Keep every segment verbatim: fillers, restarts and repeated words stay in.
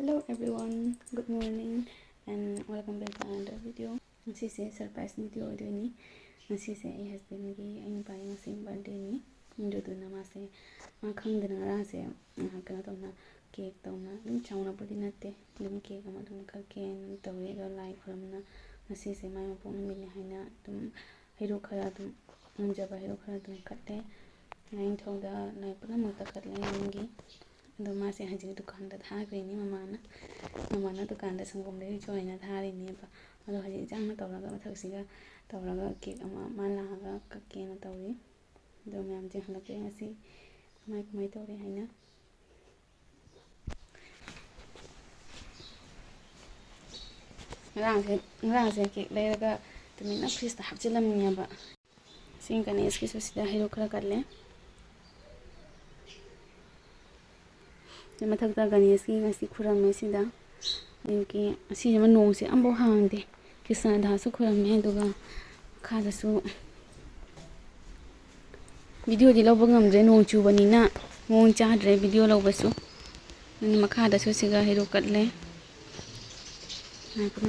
Hello everyone, good morning and welcome back to another video. ꯉꯁꯤꯁꯦ surprise video ꯑꯣꯏꯗꯣꯏꯅꯤ꯫ ꯉꯁꯤꯁꯦ ꯑꯩ husbandꯒꯤ, ꯑꯩ ꯅꯨꯄꯥꯒꯤ ꯉꯁꯤ birthdayꯅꯤ꯫ ꯑꯗꯨꯗꯨꯅ ꯃꯥꯁꯦ, ꯃꯥ ꯈꯪꯗꯅ ꯉꯔꯥꯡꯁꯦ, ꯑ, ꯀꯩꯅꯣ ꯇꯧꯅ, cake ꯇꯧꯅ, ꯑꯗꯨꯝ ꯆꯥꯎꯅꯕꯨꯗꯤ ꯅꯠꯇꯦ, ꯑꯗꯨꯝ cake ꯑꯃ ꯑꯗꯨꯝ ꯀꯛꯀꯦꯅ ꯇꯧꯔꯦ꯫ ꯑꯗꯣ ꯂꯥꯏ ꯈꯨꯔꯨꯝꯅ, ꯉꯁꯤꯁꯦ ꯃꯥꯏ ꯃꯄꯣꯛ ꯅꯨꯃꯤꯠꯅꯤ ꯍꯥꯏꯅ ꯑꯗꯨꯝ ꯍꯩꯔꯨꯛ ꯈꯔ ꯑꯗꯨꯝ, ꯉꯝꯖꯕ ꯍꯩꯔꯨꯛ ꯈꯔ ꯑꯗꯨꯝ ꯀꯠꯂꯦ꯫ ꯂꯥꯏꯅꯤꯡꯊꯧꯗ ꯂꯥꯏ ꯄꯨꯝꯅꯃꯛꯇ ꯀꯠꯂꯦ ꯌꯨꯝꯒꯤ꯫ ꯑꯗꯣ ꯃꯥꯁꯦ ꯍꯧꯖꯤꯛ ꯗꯨꯀꯥꯟꯗ ꯊꯥꯈ꯭ꯔꯤꯅꯤ ꯃꯃꯥꯅ꯫ ꯃꯃꯥꯅ ꯗꯨꯀꯥꯟꯗ ꯁꯪꯒꯣꯝ ꯂꯩꯔꯨꯆꯣ ꯍꯥꯏꯅ ꯊꯥꯔꯤꯅꯦꯕ꯫ ꯑꯗꯣ ꯍꯧꯖꯤꯛ ꯏꯟꯖꯥꯡꯅ ꯇꯧꯔꯒ, ꯃꯊꯛꯁꯤꯒ ꯇꯧꯔꯒ cake ꯑꯃ ꯃꯥ ꯂꯥꯛꯑꯒ ꯀꯛꯀꯦꯅ ꯇꯧꯔꯤ꯫ ꯑꯗꯣ ꯃꯌꯥꯝ ꯌꯦꯡꯍꯜꯂꯛꯀꯦ ꯉꯁꯤ ꯀꯃꯥꯏ ꯀꯃꯥꯏ ꯇꯧꯔꯤ ꯍꯥꯏꯅ꯫ ꯉꯔꯥꯡꯁꯦ, ꯉꯔꯥꯡꯁꯦ cake ꯂꯩꯔꯒ ꯇꯨꯃꯤꯟꯅ fridgeꯇ ꯍꯥꯞꯆꯤꯜꯂꯝꯃꯤꯅꯦꯕ꯫ ꯁꯤ ꯒꯅꯦꯁꯀꯤꯁꯨ ꯁꯤꯗ ꯍꯩꯔꯨꯛ ꯈꯔ ꯀꯠꯂꯦ꯫ ꯁꯤ ꯃꯊꯛꯇ ꯒꯅꯦꯁꯀꯤ ꯉꯁꯤ ꯈꯨꯔꯝꯃꯦ ꯁꯤꯗ꯫ ꯑꯌꯨꯛꯀꯤ, ꯑꯁꯤꯁꯤꯃ ꯅꯣꯡꯁꯦ ꯑꯝꯐꯥꯎ ꯍꯥꯡꯗꯦ꯫ ꯀ꯭ꯔꯤꯁꯅꯗꯥꯁꯨ ꯈꯨꯔꯝꯃꯦ, ꯑꯗꯨꯒ ꯃꯈꯥꯗꯁꯨ videoꯗꯤ ꯂꯧꯕ ꯉꯝꯗ꯭ꯔꯦ, ꯅꯣꯡ ꯆꯨꯕꯅꯤꯅ ꯃꯑꯣꯡ ꯆꯥꯗ꯭ꯔꯦ video ꯂꯧꯕꯁꯨ꯫ ꯑꯗꯨꯅ ꯃꯈꯥꯗꯁꯨ ꯁꯤꯒ ꯍꯩꯔꯨꯛ ꯀꯠꯂꯦ꯫ ꯉꯥꯏꯈꯣ,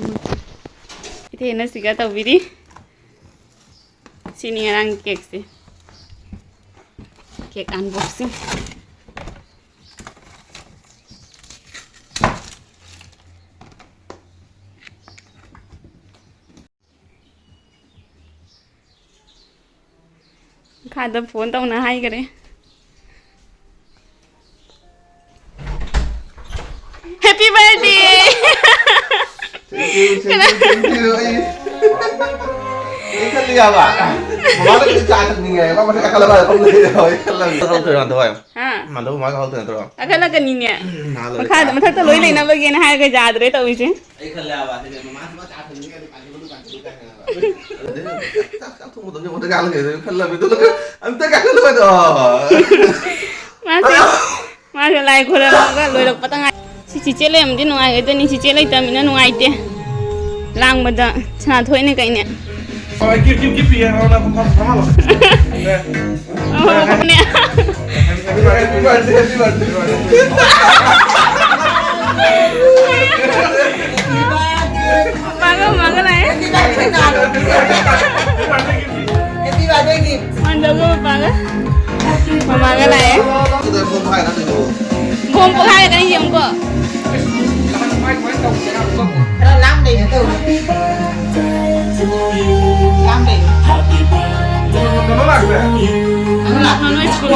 ꯏꯊꯦꯅ ꯁꯤꯒ ꯇꯧꯕꯤꯔꯤ꯫ ꯁꯤꯅꯤ ꯉꯔꯥꯡꯒꯤ cakeꯁꯦ꯫ Cake unboxing꯫ ꯃꯈꯥꯗ phone ꯇꯧꯅ ꯍꯥꯏꯈꯔꯦ꯫ Happy birthday! Thank you, thank you, thank you. ꯑꯩ, ꯑꯩ ꯈꯜꯂꯤ ꯌꯥꯕ꯫ ꯃꯃꯥꯗ ꯀꯩ ꯆꯥ ꯊꯛꯅꯤꯡꯉꯦ ꯍꯥꯏꯕ, ꯃꯊꯛ ꯀꯥꯈꯠꯂꯒ ꯐꯝ ꯂꯩꯔꯦ ꯍꯥꯏꯕ, ꯑꯩ ꯈꯜꯂꯝꯃꯤ꯫ ꯊꯕꯛ ꯇꯧꯔꯤꯔꯣ, ꯍꯟꯗꯛ ꯍꯣꯏ? ꯍꯥ? ꯃꯥꯟꯗꯧ ꯃꯥꯒ ꯍꯧꯗꯅ ꯇꯧꯔꯣ꯫ ꯀꯥꯈꯠꯂꯛꯀꯅꯤꯅꯦ꯫ ꯅꯍꯥꯟ ꯂꯣꯏꯔꯦ꯫ ꯃꯈꯥꯗ, ꯃꯊꯛꯇ ꯂꯣꯏ ꯂꯩꯅꯕꯒꯤꯅ ꯍꯥꯏꯔꯒ ꯌꯥꯗ꯭ꯔꯦ ꯇꯧꯔꯤꯁꯦ꯫ ꯑꯩ ꯈꯜꯂꯦ ꯍꯥꯏꯕ, ꯁꯤꯗꯤ ꯃꯃꯥ ꯊꯕꯛ ꯆꯥ ꯊꯛꯅꯤꯡꯉꯦ, ꯗꯨꯀꯥꯟ ꯊꯣꯛꯑꯣ, ꯗꯨꯀꯥꯟ ꯊꯣꯛꯑꯣ ꯀꯥꯏꯅ ꯍꯥꯏꯕ꯫ ꯑꯗꯨꯗꯩ ꯆꯥꯛ, ꯆꯥꯛ ꯊꯣꯡꯕꯗꯣ ꯃꯤꯉꯣꯟꯗ ꯀꯥꯈꯠꯂꯛꯀꯦ ꯈꯜꯂꯝꯃꯤ, ꯑꯗꯨꯒ ꯑꯝꯇ ꯀꯥꯈꯠꯂꯛꯑꯣꯏꯗꯣ꯫ ꯃꯥꯁꯦ, ꯃꯥꯁꯦ ꯂꯥꯏ ꯈꯣꯏꯔꯝꯃꯒ ꯂꯣꯏꯔꯛꯄꯗ ꯉꯥꯏ꯫ ꯁꯤ ꯆꯤꯆꯦ ꯂꯩꯔꯝꯃꯗꯤ ꯅꯨꯡꯉꯥꯏꯒꯗꯣꯏꯅꯤ, ꯆꯤꯆꯦ ꯂꯩꯇꯕꯅꯤꯅ ꯅꯨꯡꯉꯥꯏꯇꯦ꯫ ꯂꯥꯡꯕꯗ ꯁꯅꯥꯊꯣꯏꯅꯦ ꯀꯩꯅꯦ꯫ ꯍꯣꯏ, ꯀꯤꯞ, ꯀꯤꯞ, ꯀꯤꯞ ꯄꯤꯌꯦ, ꯅꯉꯣꯟꯗ ꯐꯝ-, ꯐꯝꯍꯜꯂꯣ꯫ ꯑꯣ, ꯍꯣꯏꯅꯦ꯫ Happy birthday, happy birthday, happy birthday. ꯃꯃꯥꯒ ꯃꯃꯥꯒ ꯂꯥꯛꯑꯦ꯫ Happy birthday gift꯫ ꯃꯥꯟꯗꯕ ꯃꯄꯥꯒ ꯃꯃꯥꯒ ꯂꯥꯛꯑꯦ꯫ ꯁꯤꯗ ꯐꯣꯟ ꯄꯥꯏꯔ ꯂꯩꯕ꯫ ꯐꯣꯟ ꯄꯣꯛꯈꯥꯏꯔꯛꯀꯅꯤ ꯌꯦꯡꯉꯨꯀꯣ꯫ ꯈꯔ ꯂꯥꯞꯅ ꯂꯩꯅ ꯇꯧ꯫ ꯂꯥꯞꯅ ꯂꯩ꯫ ꯀꯩꯅꯣ ꯂꯥꯛꯄ꯭ꯔꯥ? ꯀꯩꯅꯣ ꯂꯥꯛꯄ꯭ꯔꯥ? ꯅꯣꯏ school.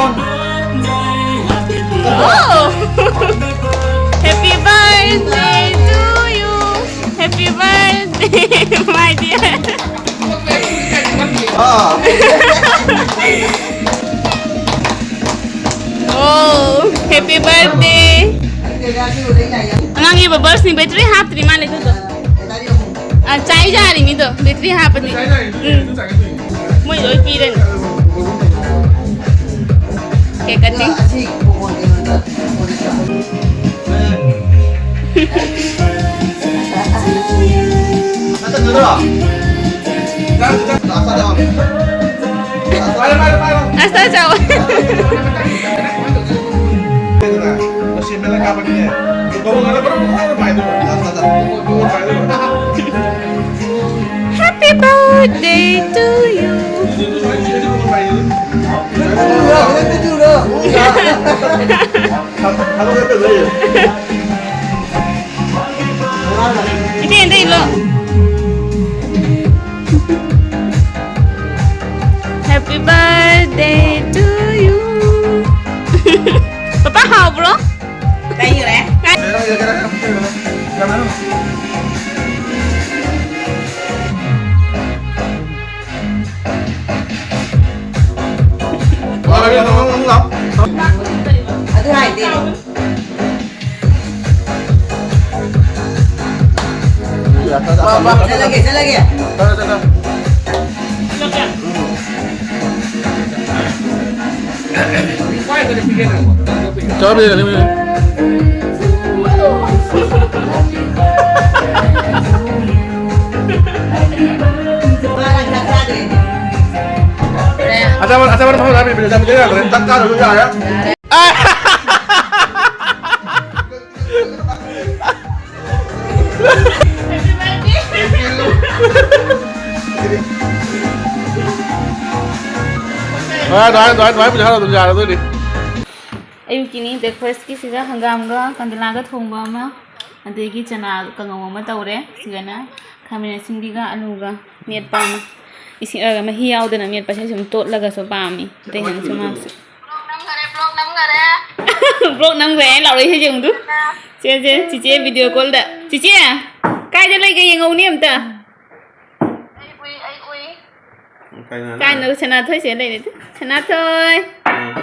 Oh! Happy birthday to you. Happy birthday, my dear. ꯑꯥ꯫ Oh, happy birthday. ꯑꯉꯥꯡꯒꯤ bubbles ꯅꯤ, battery ꯍꯥꯞꯇ꯭ꯔꯤ ꯃꯥꯜꯂꯦ ꯑꯗꯨꯗꯣ꯫ ꯑ, ꯆꯥꯏ ꯌꯥꯔꯤꯅꯤꯗꯣ, battery ꯍꯥꯞꯄꯗꯤ꯫ ꯎꯝ꯫ ꯃꯣꯏ ꯂꯣꯏ ꯄꯤꯔꯅꯤ꯫ Cake cutting꯫ ꯑꯁ, ꯆꯥꯎ꯫ Happy birthday to you. ꯏꯆꯦ, ꯑꯝꯇ ꯏꯜꯂꯣ꯫ Happy birthday to you. Papa, ꯍꯥꯎꯕ꯭ꯔꯣ? ꯂꯩꯈ꯭ꯔꯦ꯫ ꯑꯗꯨ ꯍꯥꯏꯗꯤ꯫ ꯆꯠꯂꯒꯦ, ꯆꯠꯂꯒꯦ꯫ ꯆꯥꯕ ꯌꯥꯒꯅꯤ, ꯃꯌꯥꯝ꯫ ꯑꯆꯥꯄꯣꯠ, ꯑꯆꯥꯄꯣꯠ ꯃꯐꯝ ꯆꯥꯕ ꯌꯥꯗ꯭ꯔꯦ, ꯆꯥꯛ ꯆꯥꯗ꯭ꯔꯁꯨ ꯌꯥꯔꯦ꯫ ꯑꯗꯨꯃꯥꯏꯅ, ꯑꯗꯨꯃꯥꯏꯅ, ꯑꯗꯨꯃꯥꯏꯅ ꯄꯨꯖꯔꯒ ꯑꯗꯨꯝ ꯌꯥꯔꯗꯣꯏꯅꯤ꯫ ꯑꯌꯨꯛꯀꯤꯅꯤ breakfastꯀꯤꯁꯤꯒ ꯍꯪꯒꯥꯝꯒ ꯀꯟꯗꯂꯥꯒ ꯊꯣꯡꯕ ꯑꯃ, ꯑꯗꯒꯤ ꯆꯅꯥ ꯀꯥꯡꯉꯧ ꯑꯃ ꯇꯧꯔꯦ꯫ ꯁꯤꯒꯅ ꯈꯥꯃꯦꯟ ꯑꯁꯤꯟꯕꯤꯒ ꯑꯂꯨꯒ ꯃꯦꯠꯄ ꯑꯃ꯫ ꯏꯁꯤꯡ, ꯑ, ꯃꯍꯤ ꯌꯥꯎꯗꯅ ꯃꯦꯠꯄꯁꯦ ꯁꯨꯝ ꯇꯣꯠꯂꯒꯁꯨ ꯄꯥꯝꯃꯤ, ꯑꯇꯩ ꯍꯦꯟꯅꯁꯨ ꯃꯥꯁꯨ꯫ Vlog ꯅꯝꯈꯔꯦ, vlog ꯅꯝꯈꯔꯦ꯫ Vlog ꯅꯝꯈ꯭ꯔꯦ ꯍꯥꯏꯅ ꯂꯥꯎꯔꯛꯏꯁꯦ ꯌꯦꯡꯉꯨꯗꯨ꯫ ꯁꯦ, ꯁꯦ, ꯆꯤꯆꯦ video callꯗ꯫ ꯆꯤꯆꯦ, ꯀꯥꯏꯗ ꯂꯩꯒꯦ ꯌꯦꯡꯉꯧꯅꯦ ꯑꯝꯇ꯫ ꯑꯩ ꯎꯏ, ꯑꯩ ꯎꯏ꯫ ꯀꯩꯅꯣ ꯍꯥꯏꯅ? ꯀꯥꯏꯅꯣ ꯁꯅꯥꯊꯣꯏꯁꯦ ꯂꯩꯔꯦ꯫ ꯁꯅꯥꯊꯣꯏ꯫ ꯎꯝ꯫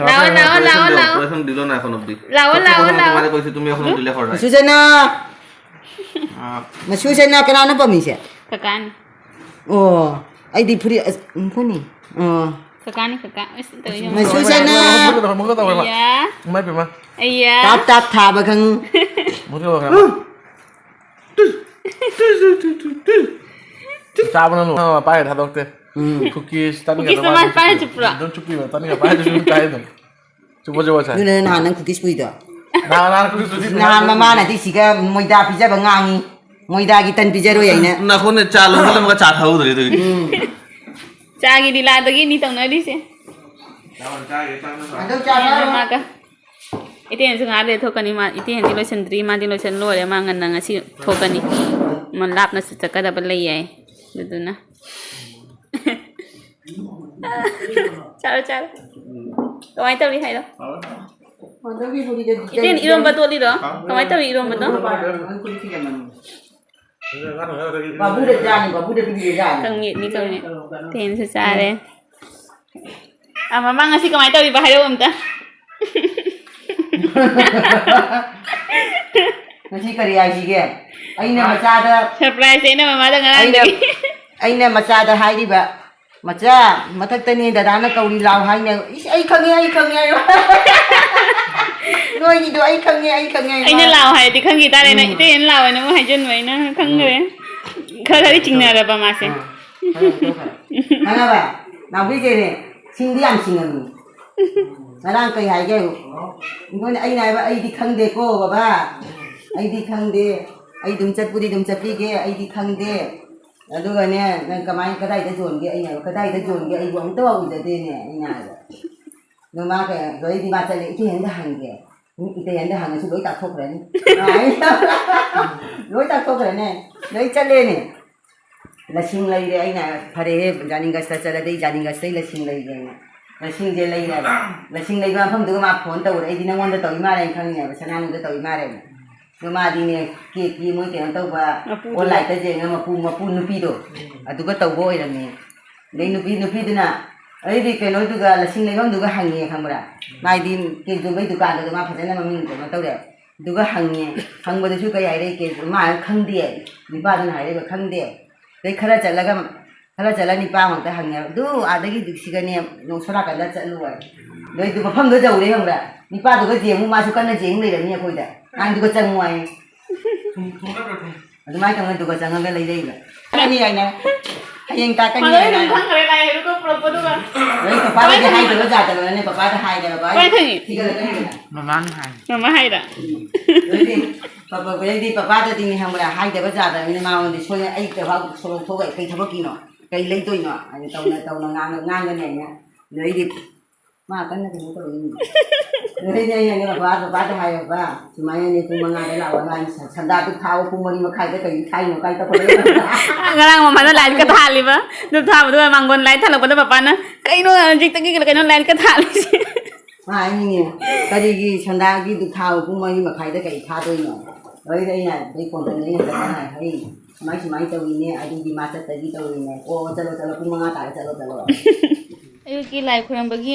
ꯂꯥꯛꯑꯣ, ꯂꯥꯛꯑꯣ, ꯂꯥꯛꯑꯣ, ꯂꯥꯛꯑꯣ꯫ ꯄꯣꯊꯥꯁꯪ ꯗꯤꯂꯣ ꯅꯥꯏ ꯑꯩꯈꯣꯏꯅ ꯅꯨꯄꯤ꯫ ꯂꯥꯛꯑꯣ, ꯂꯥꯛꯑꯣ, ꯂꯥꯛꯑꯣ꯫ ꯃꯥꯅ ꯑꯩꯈꯣꯏꯁꯨ ꯇꯨꯝꯃꯤ ꯑꯩꯈꯣꯏꯅ ꯗꯤꯂꯦ ꯍꯧꯔꯦ꯫ ꯃꯁꯨꯁꯦꯅ꯫ ꯑꯥ꯫ ꯃꯁꯨꯁꯦꯅ ꯀꯅꯥꯅꯣ ꯄꯝꯃꯤꯁꯦ? ꯀꯀꯥꯅꯤ꯫ ꯑꯣ꯫ ꯑꯩꯗꯤ ꯐꯨꯔꯤꯠ ꯑꯁ, ꯎꯝ, ꯐꯨꯅꯤ꯫ ꯑꯣ꯫ ꯀꯀꯥꯅꯤ, ꯀꯀꯥ꯫ ꯑꯁ, ꯇꯧꯏꯁꯦ ꯌꯦꯡꯉꯣ꯫ ꯃꯁꯨꯁꯦꯅ꯫ ꯃꯈꯨꯠꯀ ꯇꯧꯋꯦ, ꯃꯈꯨꯠꯀ ꯇꯧꯋꯦꯕ꯫ ꯏꯌꯥ꯫ ꯏꯃꯥꯏ ꯄꯦꯝꯃ꯫ ꯑꯩꯌꯥ꯫ ꯇꯥꯞ ꯇꯥꯞ ꯊꯥꯕ ꯈꯪ꯫ ꯃꯈꯨꯠꯀ ꯇꯧꯋꯦ꯫ ꯎꯝ꯫ ꯆꯥꯕꯅ ꯂꯣꯏ-, ꯄꯥꯏꯔ ꯊꯥꯗꯣꯛꯇꯦ꯫ ꯎꯝ꯫ Cookies, ꯇꯟꯒ cookiesꯇꯣ ꯃꯥ ꯃꯥꯅ ꯄꯥꯏꯔ ꯆꯨꯞꯄ꯭ꯔꯣ? ꯑꯗꯨꯝ ꯆꯨꯞꯄꯤꯕ, ꯇꯟꯒ ꯄꯥꯏꯔ ꯆꯨꯞꯄꯤ ꯆꯥꯏ ꯑꯗꯨꯝ꯫ ꯆꯨꯞꯄ ꯆꯨꯞꯄ ꯆꯥꯏ꯫ ꯑꯗꯨꯅ ꯅꯍꯥꯟ ꯅꯪ cookies ꯄꯨꯏꯗꯣ? ꯅꯍꯥꯟ, ꯅꯍꯥꯟ cookies ꯄꯨꯏꯗꯣ꯫ ꯅꯍꯥꯟ ꯃꯃꯥꯅꯗꯤ ꯁꯤꯒ ꯃꯣꯏꯗꯥ ꯄꯤꯖꯕ ꯉꯥꯡꯉꯤ꯫ ꯃꯣꯏꯗꯥꯒꯤ ꯇꯟ ꯄꯤꯖꯔꯣꯏ ꯍꯥꯏꯅ꯫ ꯅꯈꯣꯟꯅ ꯆꯥ ꯂꯣꯟꯁꯤꯜꯂꯝꯃꯒ ꯆꯥ ꯊꯛꯍꯧꯗ꯭ꯔꯦ ꯑꯗꯨꯒꯤ꯫ ꯎꯝ꯫ ꯆꯥꯒꯤ ꯂꯤꯂꯥꯗꯒꯤꯅꯤ ꯇꯧꯅꯔꯤꯁꯦ꯫ ꯍꯟꯗꯛ ꯆꯥ ꯊꯛꯑꯔꯣꯏ꯫ ꯃꯥꯒ꯫ ꯏꯇꯦꯟꯁꯨ ꯉꯥꯏꯍꯥꯛ ꯂꯩꯔ ꯊꯣꯛꯀꯅꯤ꯫ ꯃꯥ, ꯏꯇꯦꯟꯗꯤ ꯂꯣꯏꯁꯤꯟꯗ꯭ꯔꯤ, ꯃꯥꯗꯤ ꯂꯣꯏꯁꯤꯟ ꯂꯣꯏꯔꯦ꯫ ꯃꯥ ꯉꯟꯅ ꯉꯁꯤ ꯊꯣꯛꯀꯅꯤ꯫ ꯃꯥ ꯂꯥꯞꯅꯁꯨ ꯆꯠꯀꯗꯕ ꯂꯩ ꯍꯥꯏ꯫ ꯑꯗꯨꯗꯨꯅ꯫ ꯆꯥꯔꯣ, ꯆꯥꯔꯣ꯫ ꯀꯃꯥꯏꯅ ꯇꯧꯔꯤ ꯍꯥꯏꯔꯣ? ꯏꯇꯦꯟ, ꯏꯔꯣꯝꯕ ꯇꯣꯠꯂꯤꯔꯣ? ꯀꯃꯥꯏꯅ ꯇꯧꯔꯤ ꯏꯔꯣꯝꯕꯗꯣ? ꯕꯥꯕꯨꯗ ꯆꯥꯅꯤ, ꯕꯥꯕꯨꯗ ꯄꯤꯕꯤꯔꯖꯥꯅꯤ꯫ ꯀꯪꯃꯦꯠꯅꯤ, ꯀꯪꯃꯦꯠ꯫ ꯏꯇꯦꯟꯁꯨ ꯆꯥꯔꯦ꯫ ꯑ, ꯃꯃꯥ ꯉꯁꯤ ꯀꯃꯥꯏꯅ ꯇꯧꯔꯤꯕ ꯍꯥꯏꯔꯛꯑꯣ ꯑꯝꯇ꯫ ꯉꯁꯤ ꯀꯔꯤ ꯍꯥꯏꯁꯤꯒꯦ? ꯑꯩꯅ ꯃꯆꯥꯗ surprise ꯑꯩꯅ ꯃꯃꯥꯗ ꯑꯩꯅ, ꯉꯔꯥꯡꯗꯒꯤ꯫ ꯑꯩꯅ ꯃꯆꯥꯗ ꯍꯥꯏꯔꯤꯕ, "ꯃꯆꯥ, ꯃꯊꯛꯇꯅꯦ ꯗꯗꯥꯅ ꯀꯧꯔꯤ, ꯂꯥꯎ" ꯍꯥꯏꯅ꯫ "ꯏꯁ, ꯑꯩ ꯈꯪꯉꯦ, ꯑꯩ ꯈꯪꯉꯦ" ꯍꯥꯏꯌꯣ꯫ ꯅꯣꯏꯒꯤꯗꯣ "ꯑꯩ ꯈꯪꯉꯦ, ꯑꯩ ꯈꯪꯉꯦ" ꯍꯥꯏꯌꯣ꯫ ꯑꯩꯅ ꯂꯥꯎ ꯍꯥꯏꯔꯗꯤ ꯈꯪꯈꯤ ꯇꯥꯔꯦꯅꯦ꯫ ꯎꯝ꯫ ꯏꯇꯩꯅ ꯂꯥꯎ ꯍꯥꯏꯅ ꯑꯃꯨꯛ ꯍꯥꯏꯖꯤꯟꯕ ꯑꯩꯅ ꯈꯪꯈ꯭ꯔꯦ꯫ ꯎꯝ꯫ ꯈꯔ ꯈꯔꯗꯤ ꯆꯤꯡꯅꯔꯕ ꯃꯥꯁꯦ꯫ ꯑꯥ꯫ ꯈꯪꯉꯕ? ꯅꯥꯎꯕꯤꯁꯦꯅꯦ, ꯁꯤꯡꯗꯤ ꯌꯥꯝ ꯁꯤꯡꯉꯝꯃꯤ꯫ ꯉꯔꯥꯡ ꯀꯩ ꯍꯥꯏꯒꯦ? ꯑꯩꯉꯣꯟꯗ ꯑꯩꯅ ꯍꯥꯏꯕ, "ꯑꯩꯗꯤ ꯈꯪꯗꯦꯀꯣ ꯕꯕꯥ, ꯑꯩꯗꯤ ꯈꯪꯗꯦ, ꯑꯩ ꯑꯗꯨꯝ ꯆꯠꯄꯨꯗꯤ ꯑꯗꯨꯝ ꯆꯠꯄꯤꯒꯦ, ꯑꯩꯗꯤ ꯈꯪꯗꯦ, ꯑꯗꯨꯒꯅꯦ, "ꯅꯪ ꯀꯃꯥꯏ, ꯀꯗꯥꯏꯗ ꯌꯣꯟꯒꯦ?" ꯑꯩꯅ ꯍꯥꯏꯕ, "ꯀꯗꯥꯏꯗ ꯌꯣꯟꯒꯦ? ꯑꯩꯕꯨ ꯑꯃꯨꯛꯇ ꯎꯖꯗꯦꯅꯦ," ꯑꯩꯅ ꯍꯥꯏꯕ꯫ ꯑꯗꯣ ꯃꯥ ꯀꯩ-, ꯑꯗꯩꯗꯤ ꯃꯥ ꯆꯠꯂꯦ, "ꯏꯇꯩꯍꯟꯗ ꯍꯪꯒꯦ꯫ ꯎꯝ, ꯏꯇꯩꯍꯟꯗ ꯍꯪꯉꯁꯨ ꯂꯣꯏ ꯇꯥꯛꯊꯣꯛꯈ꯭ꯔꯅꯤ꯫" ꯂꯣꯏ ꯇꯥꯛꯊꯣꯛꯈ꯭ꯔꯅꯦ꯫ ꯂꯣꯏ ꯆꯠꯂꯦꯅꯦ꯫ ꯂꯁꯤꯡ ꯂꯩꯔꯦ꯫ ꯑꯩꯅ, "ꯐꯔꯦꯍꯦ, ꯖꯥꯅꯤꯒꯁꯇ ꯆꯠꯂꯗꯤ ꯑꯩ ꯖꯥꯅꯤꯒꯁꯇꯩ ꯂꯁꯤꯡ ꯂꯩꯒꯦꯅ꯫" ꯂꯁꯤꯡꯁꯦ ꯂꯩꯔꯦꯕ꯫ ꯂꯁꯤꯡ ꯂꯩꯕ ꯃꯐꯝꯗꯨꯒ ꯃꯥ ꯐꯣꯟ ꯇꯧꯔꯦ꯫ ꯑꯩꯗꯤ ꯅꯪꯉꯣꯟꯗ ꯇꯧꯔꯤ ꯃꯥꯜꯂꯦꯅ ꯈꯪꯉꯤꯅꯦꯕ, ꯁꯅꯥꯅꯨꯗ ꯇꯧꯔꯤ ꯃꯥꯜꯂꯦꯅ꯫ ꯑꯗꯣ ꯃꯥꯗꯤꯅꯦ, ꯀꯦꯛꯀꯤ ꯃꯣꯏ ꯀꯩꯅꯣ ꯇꯧꯕ, ꯃꯄꯨꯗꯣ꯫ ꯑꯣꯟꯂꯥꯏꯟꯗ ꯌꯦꯡꯉ ꯃꯄꯨ, ꯃꯄꯨ ꯅꯨꯄꯤꯗꯣ, ꯑꯗꯨꯒ ꯇꯧꯕ ꯑꯣꯏꯔꯝꯃꯦ꯫ ꯑꯗꯩ ꯅꯨꯄꯤ, ꯅꯨꯄꯤꯗꯨꯅ, ꯑꯩꯗꯤ ꯀꯩꯅꯣꯗꯨꯒ, ꯂꯁꯤꯡ ꯂꯩꯐꯝꯗꯨꯒ ꯍꯪꯉꯦ, ꯈꯪꯕ꯭ꯔꯥ? ꯃꯥꯏꯗꯤ ꯀꯦꯛ ꯌꯣꯟꯕꯩ ꯗꯨꯀꯥꯟꯗꯨꯗ ꯃꯥ ꯐꯖꯅ ꯃꯃꯤꯡ ꯀꯩꯅꯣ ꯇꯧꯔꯦ꯫ ꯑꯗꯨꯒ ꯍꯪꯉꯦ꯫ ꯍꯪꯕꯗꯁꯨ ꯀꯩ ꯍꯥꯏꯔꯛꯏ? ꯀꯦꯛ ꯃꯥꯅ ꯈꯪꯗꯦ꯫ ꯅꯨꯄꯥꯗꯨꯅ ꯍꯥꯏꯔꯛꯏꯕ ꯈꯪꯗꯦ꯫ ꯑꯗꯩ ꯈꯔ ꯆꯠꯂꯒ, ꯈꯔ ꯆꯠꯂ ꯅꯤꯄꯥ ꯑꯃꯨꯛꯇ ꯍꯪꯉꯦ꯫ ꯑꯗꯨ ꯑꯥꯗꯒꯤ ꯁꯤꯒꯅꯦ, ꯅꯣꯡ ꯁꯣꯝ ꯅꯥꯀꯟꯗ ꯆꯠꯂꯨ ꯍꯥꯏ꯫ ꯑꯗꯩꯗꯤ ꯃꯐꯝꯗꯣ ꯌꯧꯔꯦ ꯈꯪꯕ꯭ꯔꯥ? ꯅꯤꯄꯥꯗꯨꯒ ꯖꯦꯡꯉꯨ, ꯃꯥꯁꯨ ꯀꯟꯅ ꯖꯦꯡ ꯂꯩꯔꯝꯃꯤ ꯑꯩꯈꯣꯏꯗ꯫ ꯅꯪ ꯑꯗꯨꯒ ꯆꯪꯉꯨ ꯍꯥꯏꯌꯦ꯫ ꯑꯗꯨꯃꯥꯏꯅ ꯇꯧꯅ ꯑꯗꯨꯒ ꯆꯪꯉꯒ ꯂꯩꯔꯛꯏꯕ꯫ ꯀꯅꯤ ꯍꯥꯏꯅ꯫ ꯍꯌꯦꯡ ꯇꯥꯛꯀꯅꯤ ꯃꯗꯨꯗꯤ ꯍꯥꯏꯅ꯫ ꯑꯗꯨꯝ ꯈꯪꯈ꯭ꯔꯦ, ꯂꯥꯏ ꯍꯩꯔꯨꯀ ꯄꯨꯔꯛꯄꯗꯨꯒ꯫ ꯑꯗꯩ ꯄꯄꯥꯗꯗꯤ ꯍꯥꯏꯗꯕ ꯌꯥꯗꯕꯅꯅꯦ, ꯄꯄꯥꯗ ꯍꯥꯏꯗꯅꯕ꯫ ꯀꯃꯥꯏꯅ ꯈꯪꯉꯤ? ꯊꯤꯒꯠꯂꯒ ꯍꯪꯉꯤꯅ꯫ ꯃꯃꯥꯅ ꯍꯥꯏ꯫ ꯃꯃꯥ ꯍꯥꯏꯔ? ꯎꯝ꯫ ꯑꯗꯩꯗꯤ ꯄꯄꯥ, ꯑꯗꯩꯗꯤ ꯄꯄꯥꯗꯗꯤꯅꯦ ꯈꯪꯕ꯭ꯔꯥ, ꯍꯥꯏꯗꯕ ꯌꯥꯗꯕꯅꯤꯅ ꯃꯉꯣꯟꯗ ꯁꯣꯏꯅ ꯑꯩ ꯊꯕꯛ ꯁꯣꯔꯣꯛ ꯊꯣꯛꯑꯒ ꯀꯩ ꯊꯕꯛꯀꯤꯅꯣ? ꯀꯩ ꯂꯩꯗꯣꯏꯅꯣ? ꯍꯥꯏꯅ ꯇꯧꯅ ꯇꯧꯅ ꯉꯥꯡꯉ-, ꯉꯥꯡꯒꯅꯤ ꯍꯥꯏꯅ꯫ ꯑꯗꯩꯗꯤ ꯃꯥ ꯀꯟꯅ ꯀꯩꯅꯣ ꯇꯧꯔꯤꯅꯤ꯫ ꯑꯗꯩꯗꯤ ꯑꯩꯅꯅꯦ, "ꯕꯕꯥ, ꯕꯕꯥꯗ ꯍꯥꯏꯌꯣ, ꯕꯕꯥ, ꯁꯨꯃꯥꯏꯅꯅꯦ ꯄꯨꯡ ꯃꯉꯥꯗ ꯂꯥꯛꯑꯣ, ꯅꯪ ꯁ-, ꯁꯟꯗꯥꯗꯨ ꯊꯥꯎ ꯄꯨꯡ ꯃꯔꯤ ꯃꯈꯥꯏꯗ ꯀꯩ ꯊꯥꯏꯅꯣ ꯀꯥꯏ ꯇꯧꯈꯠꯂꯛꯏ?" ꯉꯔꯥꯡ ꯃꯃꯥꯅ ꯂꯥꯏꯠꯀ ꯊꯥꯜꯂꯤꯕ, ꯗꯨꯛ ꯊꯥꯕꯗꯨꯒ ꯃꯥꯡꯒꯣꯟ ꯂꯥꯏꯠ ꯊꯥꯜꯂꯛꯄꯗ ꯄꯄꯥꯅ, "ꯀꯩꯅꯣ ꯍꯧꯖꯤꯛꯇꯒꯤ ꯀꯩꯅꯣ ꯂꯥꯏꯠꯀ ꯊꯥꯜꯂꯤꯁꯦ?" ꯃꯥ ꯍꯥꯏꯅꯤꯅꯦ, "ꯀꯔꯤꯒꯤ ꯁꯟꯗꯥꯒꯤ ꯗꯨꯛ ꯊꯥꯕ ꯄꯨꯡ ꯃꯔꯤ ꯃꯈꯥꯏꯗ ꯀꯩ ꯊꯥꯗꯣꯏꯅꯣ?" ꯑꯗꯩꯗ ꯑꯩꯅ ꯑꯗꯩ ꯐꯣꯟ ꯇꯧꯅꯩ ꯉꯥꯛꯇꯅ ꯍꯥꯏ, "ꯍꯩ, ꯁꯨꯃꯥꯏ ꯁꯨꯃꯥꯏꯅ ꯇꯧꯔꯤꯅꯦ, ꯑꯗꯨꯒꯤ ꯃꯥ ꯆꯠꯇꯒꯤ ꯇꯧꯔꯤꯅꯦ꯫ ꯑꯣ, ꯆꯠꯂꯣ, ꯆꯠꯂꯣ, ꯄꯨꯡ ꯃꯉꯥ ꯇꯥꯔꯦ, ꯆꯠꯂꯣ, ꯆꯠꯂꯣ꯫" ꯑꯌꯨꯛꯀꯤ ꯂꯥꯏ ꯈꯨꯔꯝꯕꯒꯤ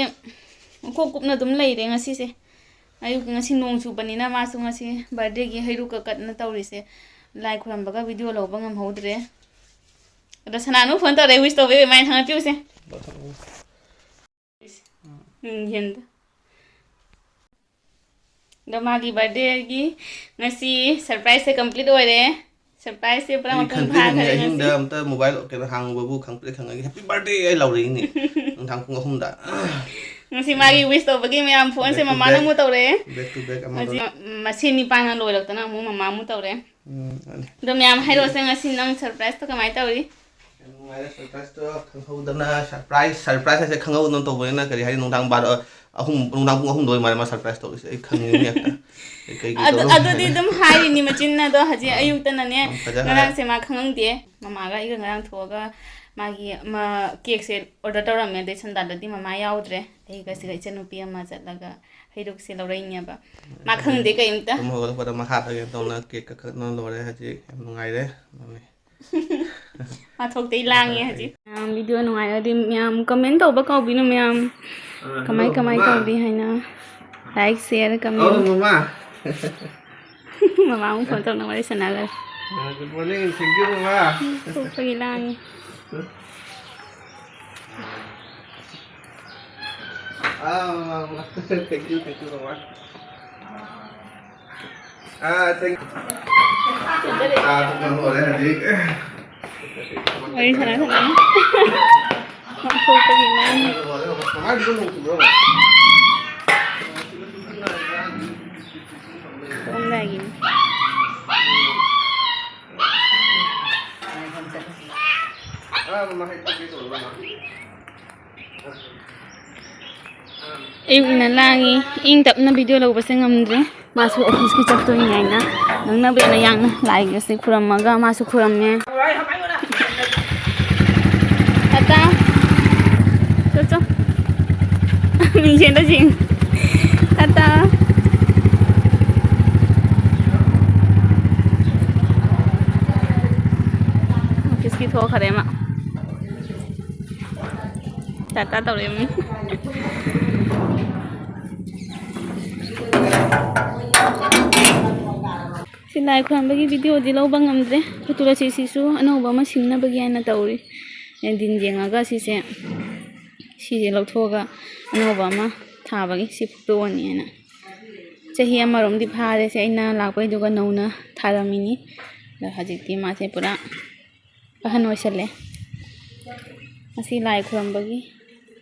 ꯃꯀꯣꯛ ꯀꯨꯞꯅ ꯑꯗꯨꯝ ꯂꯩꯔꯦ ꯉꯁꯤꯁꯦ꯫ ꯑꯌꯨꯛ, ꯉꯁꯤ ꯅꯣꯡ ꯆꯨꯕꯅꯤꯅ ꯃꯥꯁꯨ ꯉꯁꯤ ꯕꯥꯔꯗꯦꯒꯤ ꯍꯩꯔꯨꯛꯀ ꯀꯠꯅ ꯇꯧꯔꯤꯁꯦ꯫ ꯂꯥꯏ ꯈꯨꯔꯝꯕꯒ ꯚꯤꯗꯤꯑꯣ ꯂꯧꯕ ꯉꯝꯍꯧꯗ꯭ꯔꯦ꯫ ꯑꯗꯣ ꯁꯅꯥꯅꯨ ꯐꯣꯟ ꯇꯧꯔꯛꯑꯦ, ꯋꯤꯁ ꯇꯧꯕꯤꯌꯨ, ꯏꯃꯥꯏ ꯊꯥꯡꯒꯠꯄꯤꯌꯨꯁꯦ꯫ ꯎꯝ, ꯌꯦꯟꯗꯣ꯫ ꯑꯗꯣ ꯃꯥꯒꯤ ꯕꯥꯔꯗꯦꯒꯤ ꯉꯁꯤ ꯁꯔꯄ꯭ꯔꯥꯏꯖꯁꯦ ꯀꯝꯄ꯭ꯂꯤꯠ ꯑꯣꯏꯔꯦ꯫ ꯁꯔꯄ꯭ꯔꯥꯏꯖꯁꯦ ꯄꯨꯔꯥ ꯑꯩ ꯃꯄꯨꯡ ꯈꯪꯖꯩꯅꯦ, ꯐꯥꯈꯔꯦ ꯉꯁꯤ꯫ ꯑꯍꯤꯡꯗ ꯑꯝꯇ ꯃꯣꯕꯥꯏꯜ ꯀꯩꯅꯣ ꯍꯥꯡꯕꯕꯨ ꯈꯪꯄ꯭ꯔꯦꯛ ꯈꯪꯉꯒ "Happy birthday" ꯑꯩ ꯂꯥꯎꯔꯛꯏꯅꯦ꯫ ꯅꯨꯡꯗꯥꯡ ꯄꯨꯡ ꯑꯍꯨꯝꯗ꯫ ꯉꯁꯤ ꯃꯥꯒꯤ ꯋꯤꯁ ꯇꯧꯕꯒꯤ ꯃꯌꯥꯝ ꯐꯣꯟꯁꯦ back to ꯃꯃꯥꯅ back, ꯑꯃꯨꯛ ꯇꯧꯔꯛꯑꯦ꯫ Back to back ꯑꯃ ꯉꯁꯤ ꯂꯣꯏ-, ꯃꯁꯦꯟ ꯅꯤꯄꯥꯟꯒ ꯂꯣꯏꯔꯛꯇꯅ ꯑꯃꯨꯛ ꯃꯃꯥ ꯑꯃꯨꯛ ꯇꯧꯔꯛꯑꯦ꯫ ꯎꯝ, ꯑꯗꯨ ꯑꯗꯣ ꯃꯌꯥꯝ ꯍꯥꯏꯔꯛꯑꯣꯁꯦ, ꯉꯁꯤ ꯅꯪ surpriseꯇꯣ ꯀꯃꯥꯏꯅ ꯇꯧꯔꯤ? ꯌꯥꯝ ꯅꯨꯡꯉꯥꯏꯔꯦ꯫ Surpriseꯇꯣ ꯈꯪꯍꯧꯗꯅ, surprise, surprise ꯍꯥꯏꯁꯦ ꯈꯪꯍꯧꯗꯅ ꯇꯧꯕꯅꯤꯅ, ꯀꯔꯤ ꯍꯥꯏꯅꯤ, ꯅꯨꯡꯗꯥꯡ ꯕꯥꯔꯣ, ꯑꯍꯨꯝ, ꯅꯨꯡꯗꯥꯡ ꯄꯨꯡ ꯑꯍꯨꯝꯗ ꯑꯣꯏ ꯃꯥꯜꯂꯦ ꯃꯥ surprise ꯇꯧꯔꯤꯁꯦ꯫ ꯑꯩ ꯈꯪꯉꯤꯅꯦ ꯍꯦꯛꯇ꯫ ꯑꯩ ꯀꯩ ꯀꯩ ꯑꯗꯨ ꯇꯧꯔꯝꯅꯤ ꯑꯗꯨꯗꯤ ꯍꯥꯏꯅ꯫ ꯑꯗꯨꯝ ꯍꯥꯏꯔꯤꯅꯤ ꯃꯆꯤꯟꯅ꯫ ꯑꯗꯣ ꯍꯧꯖꯤꯛ ꯑꯥ, ꯑꯌꯨꯛꯇꯅꯅꯦ, ꯌꯥꯝ ꯐꯖꯈ꯭ꯔꯦ꯫ ꯉꯔꯥꯡꯁꯦ ꯃꯥ ꯈꯪꯉꯝꯗꯦ꯫ ꯃꯃꯥꯒ ꯑꯩꯒ ꯉꯔꯥꯡ ꯊꯣꯛꯑꯒ ꯃꯥꯒꯤ ꯑꯃ cakeꯁꯦ order ꯇꯧꯔꯝꯃꯦ꯫ ꯑꯗꯩ ꯁꯟꯗꯥꯗꯗꯤ ꯃꯃꯥ ꯌꯥꯎꯗ꯭ꯔꯦ꯫ ꯑꯩꯒ ꯁꯤꯒ ꯏꯆꯟꯅꯨꯄꯤ ꯑꯃ ꯆꯠꯂꯒ ꯍꯩꯔꯨꯛꯁꯦ ꯂꯧꯔꯛꯏꯅꯦꯕ꯫ ꯃꯥ ꯈꯪꯗꯦ ꯀꯩꯝꯇ꯫ ꯇꯨꯝ ꯍꯧꯒꯠꯂꯛꯄꯗ ꯃꯈꯥꯗꯒꯤ ꯇꯧꯅ cake ꯀꯛꯊꯠꯅ ꯂꯣꯏꯔꯦ꯫ ꯍꯧꯖꯤꯛ ꯌꯥꯝ ꯅꯨꯡꯉꯥꯏꯔꯦ꯫ ꯃꯥ ꯊꯣꯛꯇꯩ ꯂꯥꯡꯉꯦ ꯍꯧꯖꯤꯛ꯫ ꯃꯌꯥꯝ video ꯅꯨꯡꯉꯥꯏꯔꯗꯤ ꯃꯌꯥꯝ comment ꯇꯧꯕ ꯀꯥꯎꯕꯤꯅꯨ ꯃꯌꯥꯝ꯫ ꯑ, ꯀꯃꯥꯏ, hello, ꯀꯃꯥꯏ ꯃꯃꯥ꯫ ꯇꯧꯔꯤ ꯍꯥꯏꯅ꯫ Like, share, comment꯫ ꯑꯧ, ꯃꯃꯥ꯫ ꯃꯃꯥ ꯑꯃꯨꯛ phone ꯇꯧꯅ ꯋꯥꯔꯤ ꯁꯥꯟꯅꯈ꯭ꯔꯦ꯫ ꯑ, good morning, thank you, ꯃꯃꯥ꯫ ꯊꯣꯛꯄꯒꯤ ꯂꯥꯡꯉꯤ꯫ ꯑꯥ, ꯃꯃꯥ, ꯃꯃꯥ꯫ Thank you, thank you, ꯃꯃꯥ꯫ ꯑꯥ, thank you꯫ ꯑꯥ, ꯇꯨꯝꯕ ꯍꯧꯔꯦ ꯍꯧꯖꯤꯛ꯫ ꯋꯥꯔꯤ ꯁꯥꯟꯅ ꯁꯥꯟꯅꯅ꯫ ꯂꯧꯊꯣꯛꯄꯒꯤ ꯃꯥꯅꯤ꯫ ꯃꯃꯥ, ꯅꯣꯡ ꯆꯨꯕ꯭ꯔꯣ? ꯊꯣꯛꯑꯝꯗꯥꯏꯒꯤꯅꯤ꯫ ꯑꯥ, ꯃꯃꯥ, ꯍꯦꯛ ꯇꯧꯒꯦ ꯇꯧꯔꯣ, ꯃꯃꯥ꯫ ꯑꯌꯨꯛꯅꯤꯅ ꯂꯥꯡꯉꯤ꯫ ꯏꯪ ꯇꯞꯅ video ꯂꯧꯕꯁꯦ ꯉꯝꯗ꯭ꯔꯦ꯫ ꯃꯥꯁꯨ officeꯀꯤ ꯆꯠꯇꯣꯏꯅꯤ ꯍꯥꯏꯅ ꯅꯪꯅꯕꯅ ꯌꯥꯝꯅ ꯂꯥꯏꯒꯁꯦ ꯈꯨꯔꯝꯃꯒ ꯃꯥꯁꯨ ꯈꯨꯔꯝꯃꯦ꯫ ꯇꯥꯇꯥ꯫ ꯆꯣ, ꯆꯣ꯫ ꯃꯤꯡꯁꯦꯟꯗ ꯌꯦꯡ꯫ ꯇꯥꯇꯥ꯫ Officeꯀꯤ ꯊꯣꯛꯈꯔꯦ ꯃꯥ꯫ ꯇꯥꯇꯥ ꯇꯧꯔꯦ ꯃꯤ꯫ ꯁꯤ ꯂꯥꯏ ꯈꯨꯔꯝꯕꯒꯤ videoꯗꯤ ꯂꯧꯕ ꯉꯝꯗ꯭ꯔꯦ꯫ ꯈꯨꯇꯨꯔ ꯑꯁꯤꯁꯤꯁꯨ ꯑꯅꯧꯕ ꯑꯃ ꯁꯤꯟꯅꯕꯒꯤ ꯍꯥꯏꯅ ꯇꯧꯔꯤ꯫ ꯗꯤꯟ ꯌꯦꯡꯉꯒ ꯁꯤꯁꯦ, ꯁꯤꯁꯦ ꯂꯧꯊꯣꯛꯑꯒ ꯑꯅꯧꯕ ꯑꯃ ꯊꯥꯕꯒꯤ ꯁꯤ ꯐꯨꯛꯇꯣꯛꯑꯅꯤ ꯍꯥꯏꯅ꯫ ꯆꯍꯤ ꯑꯃꯔꯣꯝꯗꯤ ꯐꯥꯔꯦ ꯁꯦ ꯑꯩꯅ ꯂꯥꯛꯄꯩꯗꯨꯒ ꯅꯧꯅ ꯊꯥꯔꯝꯃꯤꯅꯤ꯫ ꯑꯗꯣ ꯍꯧꯖꯤꯛꯇꯤ ꯃꯥꯁꯦ ꯄꯨꯔꯥ ꯑꯍꯟ ꯑꯣꯏꯁꯜꯂꯦ꯫ ꯉꯁꯤ ꯂꯥꯏ ꯈꯨꯔꯝꯕꯒꯤ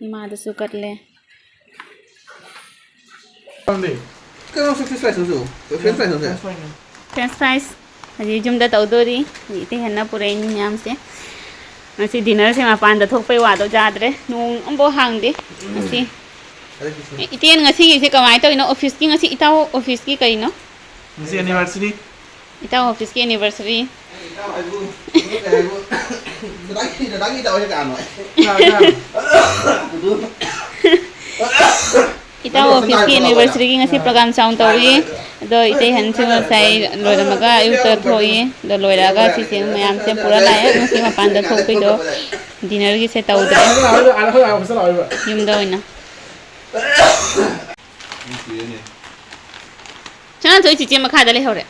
ꯏꯃꯥꯗꯁꯨ ꯀꯠꯂꯦ꯫ ꯀꯩꯅꯣ ꯁꯤ French fries ꯂꯧꯁꯤ꯫ French fries ꯂꯧꯁꯤ꯫ French fries꯫ ꯍꯧꯖꯤꯛ ꯌꯨꯝꯗ ꯇꯧꯗꯣꯔꯤ꯫ ꯍꯧꯖꯤꯛ ꯏꯇꯩ ꯍꯟꯅ ꯄꯨꯔꯛꯏꯅꯤ ꯃꯌꯥꯝꯁꯦ꯫ ꯉꯁꯤ dinnerꯁꯦ ꯃꯄꯥꯟꯗ ꯊꯣꯛꯄꯩ ꯋꯥꯗꯣ ꯌꯥꯗ꯭ꯔꯦ, ꯅꯣꯡ ꯑꯃꯐꯥꯎ ꯍꯥꯡꯗꯦ ꯉꯁꯤ꯫ ꯎꯝ꯫ ꯏꯇꯦꯟ, ꯉꯁꯤꯒꯤꯁꯦ ꯀꯃꯥꯏꯅ ꯇꯧꯔꯤꯅꯣ? Officeꯀꯤ ꯉꯁꯤ, ꯏꯇꯥꯎ officeꯀꯤ ꯀꯩꯅꯣ? ꯉꯁꯤ anniversary꯫ ꯏꯇꯥꯎ officeꯀꯤ anniversary꯫ ꯗꯗꯥꯒꯤ, ꯗꯗꯥꯒꯤ ꯏꯇꯥꯎ ꯍꯥꯏꯁꯦ ꯀꯅꯥꯅꯣ? ꯀꯅꯥ, ꯀꯅꯥ? ꯏꯇꯥꯎ officeꯀꯤ anniversaryꯒꯤ ꯉꯁꯤ program ꯆꯥꯎꯅ ꯇꯧꯏ꯫ ꯑꯗꯣ ꯏꯇꯩ ꯍꯟꯁꯨ ꯉꯁꯥꯏ ꯂꯣꯏꯔꯝꯃꯒ ꯑꯌꯨꯛꯇ ꯊꯣꯛꯏ꯫ ꯑꯗꯣ ꯂꯣꯏꯔꯛꯑꯒ ꯁꯤꯁꯦ ꯃꯌꯥꯝꯁꯦ ꯄꯨꯔ ꯂꯥꯛꯑꯦ꯫ ꯉꯁꯤ ꯃꯄꯥꯟꯗ ꯊꯣꯛꯄꯩꯗꯣ dinnerꯒꯤꯁꯦ ꯇꯧꯗ꯭ꯔꯦ꯫ ꯌꯨꯝꯗ ꯑꯣꯏꯅ꯫ ꯁꯅꯥꯊꯣꯏ ꯆꯤꯆꯦ ꯃꯈꯥꯗ ꯂꯩꯍꯧꯔꯦ꯫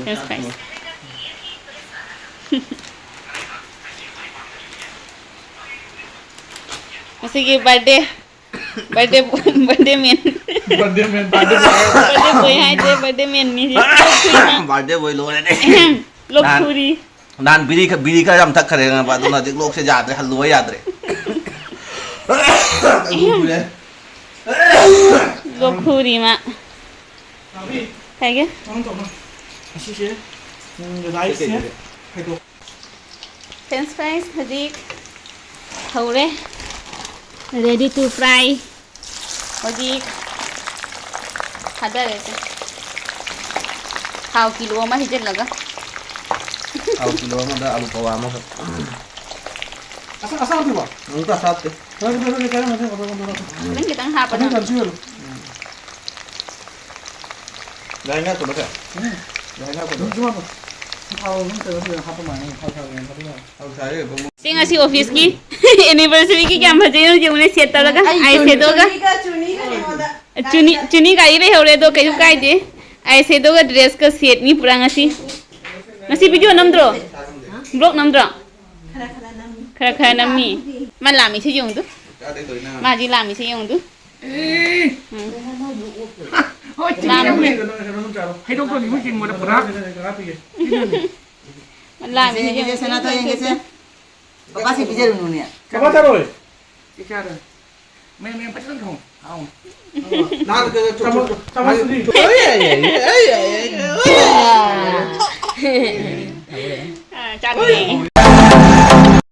French fries꯫ ꯉꯁꯤꯒꯤ birthday, birthday, birthday man꯫ Birthday man, birthday boy꯫ Birthday boy ꯍꯥꯏꯗꯦ, birthday manꯅꯤ ꯁꯤ꯫ Birthday boy ꯂꯣꯏꯔꯦꯅꯦ꯫ ꯑꯍꯦꯝ, ꯂꯣꯛ ꯅꯍꯥꯟ ꯈꯨꯔꯤ꯫ ꯅꯍꯥꯟ ꯕꯤꯔꯤ ꯈ-, ꯕꯤꯔꯤ ꯈꯔ ꯌꯥꯝ ꯊꯛꯈ꯭ꯔꯦ ꯈꯪꯉꯕ? ꯑꯗꯨꯅ ꯍꯧꯖꯤꯛ ꯂꯣꯛꯁꯦ ꯌꯥꯗ꯭ꯔꯦ, ꯍꯜꯂꯨꯕ ꯌꯥꯗ꯭ꯔꯦ꯫ ꯂꯣꯛ ꯈꯨꯔꯤ ꯃꯥ꯫ ꯀꯩꯒꯤ? ꯑꯁꯤꯁꯦ, ꯎꯝ, riceꯁꯦ ꯈꯥꯏꯗꯣꯛ꯫ French fries ꯍꯧꯖꯤꯛ ꯍꯧꯔꯦ꯫ Ready to fry꯫ ꯍꯧꯖꯤꯛ ꯊꯥꯗꯔꯁꯦ꯫ ꯊꯥꯎ kilo ꯑꯃ ꯍꯩꯖꯤꯜꯂꯒ꯫ ꯊꯥꯎ kilo ꯑꯃꯗ ꯑꯂꯨ ꯄꯋꯥ ꯑꯃꯈꯛ꯫ ꯑꯁꯥ-, ꯑꯁꯥꯕꯗꯨꯔꯣ? ꯑꯃꯨꯛꯀ ꯑꯁꯥꯕꯗꯤ꯫ ꯅꯪ ꯈꯤꯇꯪ ꯍꯥꯞꯄꯗ꯫ ꯌꯥꯏ, ꯉꯥꯏꯈꯣ, ꯕꯀꯔ꯫ ꯎꯝ꯫ ꯌꯥꯏ, ꯉꯥꯏꯈꯣ꯫ ꯑꯗꯨꯝ ꯍꯥꯞꯄꯣ꯫ ꯊꯥꯎ ꯑꯗꯨꯝ ꯀꯩꯅꯣ ꯇꯧꯔꯒ ꯍꯥꯞꯄ ꯃꯥꯜꯂꯦ꯫ ꯊꯥꯎ ꯁꯥꯔꯤꯉꯩ ꯍꯥꯞꯄ ꯃꯥꯜꯂꯦ꯫ ꯊꯥꯎ ꯁꯥꯔꯤ ꯑꯗꯨꯝ꯫ ꯁꯤ ꯉꯁꯤ officeꯀꯤ anniversaryꯒꯤ ꯀꯌꯥꯝ ꯐꯖꯩꯅꯣ ꯌꯦꯡꯉꯨꯅꯦ, set ꯇꯧꯔꯒ꯫ ꯑꯩ eye shadowꯒ꯫ ꯆꯨꯅꯤ, ꯆꯨꯅꯤꯒ ꯀꯩꯅꯣꯗ꯫ ꯆꯨꯅꯤ, ꯆꯨꯅꯤ ꯒꯥꯔꯤ ꯂꯩꯍꯧꯔꯦ ꯑꯗꯣ ꯀꯩꯁꯨ ꯀꯥꯏꯗꯦ꯫ Eye shadowꯒ dressꯀ setꯅꯤ ꯄꯨꯔꯥ ꯉꯁꯤ꯫ ꯉꯁꯤ video ꯅꯝꯗ꯭ꯔꯣ? Vlog ꯅꯝꯗ꯭ꯔꯣ? ꯈꯔ ꯈꯔ ꯅꯝꯃꯤ꯫ ꯈꯔ ꯈꯔ ꯅꯝꯃꯤ꯫ ꯃꯥ ꯂꯥꯝꯃꯤꯁꯦ ꯌꯦꯡꯉꯨꯗꯨ꯫ ꯃꯥ ꯍꯧꯖꯤꯛ ꯂꯥꯝꯃꯤꯁꯦ ꯌꯦꯡꯉꯨꯗꯨ꯫ ꯎꯝ꯫ ꯍꯣꯏ, ꯆꯤꯡꯉꯦ꯫ ꯂꯥꯝꯃꯤ꯫ ꯍꯩꯗꯣꯛꯇꯣ ꯅꯤꯡꯕ ꯆꯤꯡꯕꯗ ꯄꯨꯔꯥ꯫ ꯂꯥꯝꯃꯤ꯫ ꯌꯦꯡꯒꯦꯁꯦ, ꯁꯅꯥꯊꯣꯏ, ꯌꯦꯡꯒꯦꯁꯦ꯫ ꯄꯄꯥꯁꯤ ꯄꯤꯖꯔꯨꯅꯨꯅꯦ꯫ ꯄꯄꯥ ꯆꯥꯔꯣꯏ꯫ ꯁꯤ ꯆꯥꯔꯣꯏ꯫ ꯃꯌꯥꯝ, ꯃꯌꯥꯝ ꯐꯖꯅ ꯊꯣꯡꯉꯣ꯫ ꯍꯥꯎꯅ꯫ ꯅꯍꯥꯟ ꯀꯩꯅꯣ ꯆꯥꯃꯁ-, ꯆꯥꯃꯁꯇꯨꯗꯤ꯫ ꯑꯩ, ꯑꯩ, ꯑꯩ, ꯑꯩ, ꯑꯩ, ꯑꯩ꯫ ꯑ, ꯆꯥꯅꯤꯡꯉꯦ꯫